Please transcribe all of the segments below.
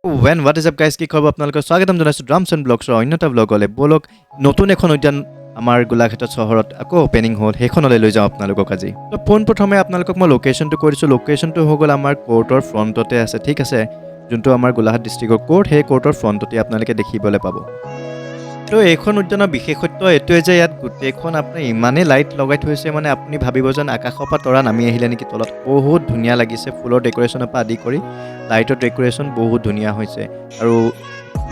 When what is up guys, কি খবৰ আপোনালোকৰ? স্বাগতম জনাইছোঁ ড্ৰামছ এণ্ড ব্লগছৰ অন্য এটা ব্লগলৈ। ব'লক, নতুন এখন উদ্যান আমাৰ গোলাঘাটত চহৰত আকৌ অ'পেনিং হ'ল, সেইখনলৈ লৈ যাওঁ আপোনালোকক আজি। তো পোনপ্ৰথমে আপোনালোকক মই লোকেশ্যনটো কৈ দিছোঁ। লোকেশ্যনটো হৈ গ'ল আমাৰ কোৰ্টৰ ফ্ৰণ্টতে আছে, ঠিক আছে? যোনটো আমাৰ গোলাঘাট ডিষ্ট্ৰিক্টৰ কোৰ্ট, সেই কোৰ্টৰ ফ্ৰণ্টতে আপোনালোকে দেখিবলৈ পাব। তো এইখন উদ্যানৰ বিশেষত্ব এইটোৱে যে ইয়াত গোটেইখন আপোনাৰ ইমানেই লাইট লগাই থৈছে, মানে আপুনি ভাবিব যেন আকাশৰ পৰা তৰা নামি আহিলে নেকি তলত। বহুত ধুনীয়া লাগিছে। ফুলৰ ডেক'ৰেশ্যনৰ পৰা আদি কৰি লাইটৰ ডেক'ৰেশ্যন বহুত ধুনীয়া হৈছে। আৰু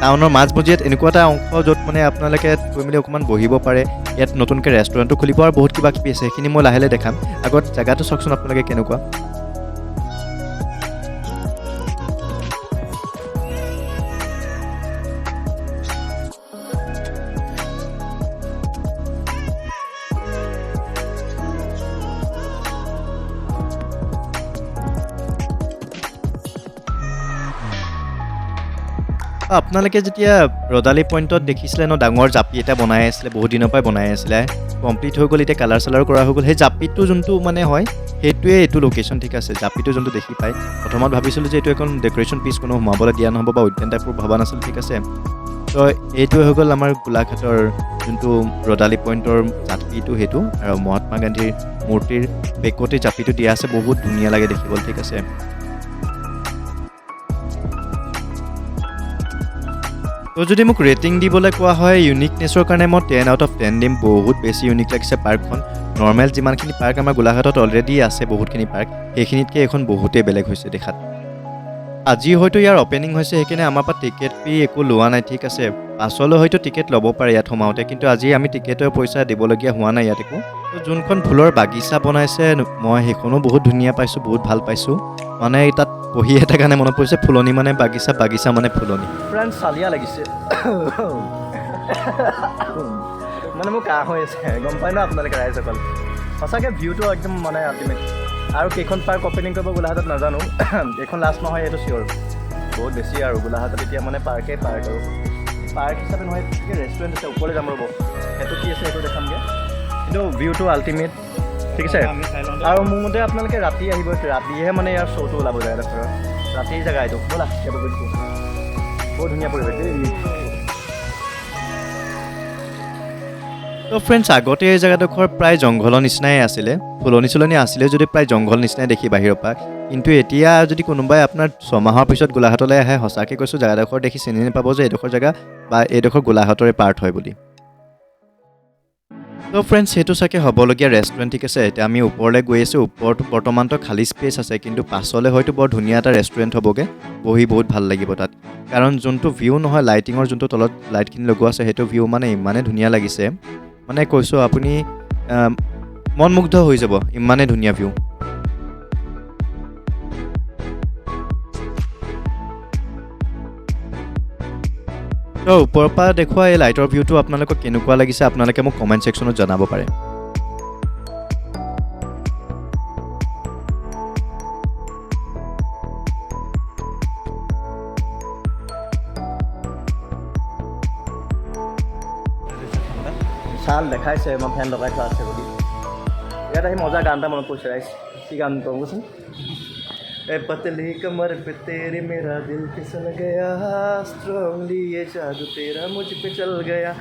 টাউনৰ মাজমজিয়াত এনেকুৱা এটা অংশ য'ত মানে আপোনালোকে গৈ মেলি অকণমান বহিব পাৰে। ইয়াত নতুনকৈ ৰেষ্টুৰেণ্টো খুলিব আৰু বহুত কিবা কিবি আছে, সেইখিনি মই লাহে লাহে দেখাম। আগত জেগাটো চাওকচোন আপোনালোকে কেনেকুৱা। আপোনালোকে যেতিয়া ৰদালি পইণ্টত দেখিছিলে ন, ডাঙৰ জাপি এটা বনাই আছিলে, বহুত দিনৰ পৰাই বনাই আছিলে, কমপ্লিট হৈ গ'ল, এতিয়া কালাৰ চালাৰো কৰা হৈ গ'ল। সেই জাপিটো যোনটো মানে হয়, সেইটোৱে এইটো লোকেশ্যন, ঠিক আছে? জাপিটো যোনটো দেখি পায়, প্ৰথমত ভাবিছিলোঁ যে এইটো এখন ডেক'ৰেশ্যন পিচ, কোনো সোমাবলৈ দিয়া নহ'ব বা উদ্যান টাইপৰ ভবা নাছিলোঁ, ঠিক আছে? তো এইটোৱে হৈ গ'ল আমাৰ গোলাঘাটৰ যোনটো ৰদালি পইণ্টৰ জাপিটো সেইটো। আৰু মহাত্মা গান্ধীৰ মূৰ্তিৰ বেকতে জাপিটো দিয়া আছে, বহুত ধুনীয়া লাগে দেখিবলৈ, ঠিক আছে? তো যদি মোক ৰেটিং দিবলৈ কোৱা হয়, ইউনিকনেছৰ কাৰণে মই 10 আউট অফ 10 দিম। বহুত বেছি ইউনিক লাগিছে পাৰ্কখন। নৰ্মেল যিমানখিনি পাৰ্ক আমাৰ গোলাঘাটত অলৰেডি আছে, বহুতখিনি পাৰ্ক, সেইখিনিতকৈ এইখন বহুতেই বেলেগ হৈছে দেখাত। আজি হয়তো ইয়াৰ অ'পেনিং হৈছে, সেইকাৰণে আমাৰ পৰা টিকেট ফি একো লোৱা নাই, ঠিক আছে? পাছলৈ হয়তো টিকেট ল'ব পাৰে ইয়াত সোমাওঁতে, কিন্তু আজি আমি টিকেটৰ পইচা দিবলগীয়া হোৱা নাই ইয়াত একো। তো যোনখন ফুলৰ বাগিচা বনাইছে, মই সেইখনো বহুত ধুনীয়া পাইছোঁ, বহুত ভাল পাইছোঁ। মানে তাত বহি এটা কাৰণে মনত পৰিছে, ফুলনি মানে বাগিচা, বাগিচা মানে ফুলনি। ফ্ৰেণ্ড, চালিয়া লাগিছে, মানে মোৰ কাহ হৈ আছে, গম পাই ন আপোনালোকে ৰাইজসকল? সঁচাকৈ ভিউটো একদম মানে আল্টিমেট। আৰু কেইখন পাৰ্ক অ'পেনিং কৰিব গোলাঘাটত নাজানো, এইখন লাষ্ট নহয়, এইটো চিয়'ৰ। বহুত বেছি আৰু গোলাঘাটত এতিয়া মানে পাৰ্কেই পাৰ্ক। আৰু পাৰ্ক হিচাপে নহয়, ৰেষ্টুৰেণ্ট আছে, ওপৰলৈ যাম ৰ'ব, সেইটো কি আছে সেইটো দেখামগৈ। কিন্তু ভিউটো আল্টিমেট, ঠিক আছে? আৰু মোৰ মতে আপোনালোকে ৰাতি আহিব, ৰাতিহে মানে ইয়াৰ শ্ব'টো ওলাব জেগাডোখৰৰ। ৰাতিৰ জেগা এইটো। ব'লা, ইয়াৰ পৰা গৈছোঁ। বহুত ধুনীয়া পৰিৱেশ দেই। তো ফ্ৰেণ্ডছ, আগতে এই জেগাডোখৰ প্ৰায় জংঘলৰ নিচিনাই আছিলে। ফুলনি চুলনি আছিলে যদি প্ৰায় জংঘল নিচিনাই দেখি বাহিৰৰ পৰা। কিন্তু এতিয়া যদি কোনোবাই আপোনাৰ 6 মাহৰ পিছত গোলাঘাটলৈ আহে, সঁচাকৈ কৈছোঁ, জেগাডোখৰ দেখি চিনি নাপাব যে এইডোখৰ জেগা বা এইডোখৰ গোলাঘাটৰে পাৰ্ট হয় বুলি। তো ফ্ৰেণ্ডছ, সেইটো চাগে হ'বলগীয়া ৰেষ্টুৰেণ্ট, ঠিক আছে? এতিয়া আমি ওপৰলৈ গৈ আছোঁ। ওপৰতো বৰ্তমানতো খালী স্পেচ আছে, কিন্তু পাছলৈ হয়তো বৰ ধুনীয়া এটা ৰেষ্টুৰেণ্ট হ'বগৈ। বহি বহুত ভাল লাগিব তাত, কাৰণ যোনটো ভিউ নহয়, লাইটিঙৰ যোনটো তলত লাইটখিনি লগোৱা আছে, সেইটো ভিউ মানে ইমানেই ধুনীয়া লাগিছে, মানে কৈছোঁ আপুনি মনমুগ্ধ হৈ যাব, ইমানেই ধুনীয়া ভিউ। তো ওপৰৰ পৰা দেখুওৱা এই লাইটৰ ভিউটো আপোনালোকক কেনেকুৱা লাগিছে, আপোনালোকে মোক কমেণ্ট ছেকশ্যনত জনাব পাৰে। চাল দেখাইছে, মই ফেন লগাই থোৱা আছে বুলি। ইয়াত আহি মজা গান এটা মনত পৰিছে ৰাইজ। কি গান কওঁ কচোন? ए पतली कमर पे तेरे मेरा दिल फिसल गया, स्ट्रांगली ये जादू तेरा मुझ पे चल गया।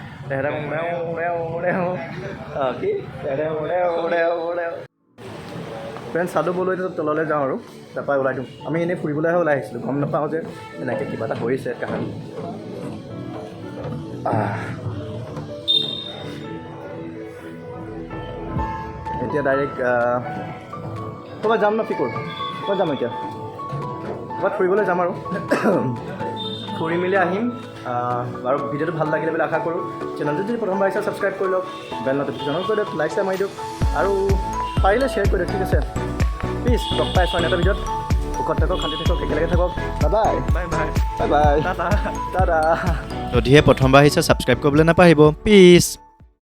কি? ফ্ৰেণ্ড, চালোঁ বোলো, এতিয়া তললৈ যাওঁ আৰু তাৰপৰা ওলাই দিওঁ। আমি এনেই ফুৰিবলৈহে ওলাই আহিছিলোঁ, গম নাপাওঁ যে এনেকৈ কিবা এটা হৈছে কাহানী। এতিয়া ডাইৰেক্ট ক'ৰবাত যাম ন? ফিকৰ ক'ত যাম এতিয়া? ক'ৰবাত ফুৰিবলৈ যাম আৰু ফুৰি মেলি আহিম। আৰু ভিডিঅ'টো ভাল লাগিলে বুলি আশা কৰোঁ। চেনেলটো যদি প্ৰথমবাৰ আহিছে, ছাবস্ক্ৰাইব কৰি লওক, বেল নটিফিকেশ্যন অন কৰি দিয়ক, লাইক এটা মাৰি দিয়ক আৰু পাৰিলে শ্বেয়াৰ কৰি দিয়ক, ঠিক আছে? প্লিজ লগ পাই আছোঁ অন্য এটা ভিডিঅ'ত। সুখত থাকক, শান্তি থাকক, একেলগে থাকক। Bye bye. Bye bye. Bye bye. Tata. Tata. যদিহে প্ৰথমবাৰ আহিছে, ছাবস্ক্ৰাইব কৰিবলৈ নাপাহৰিব। পিচ।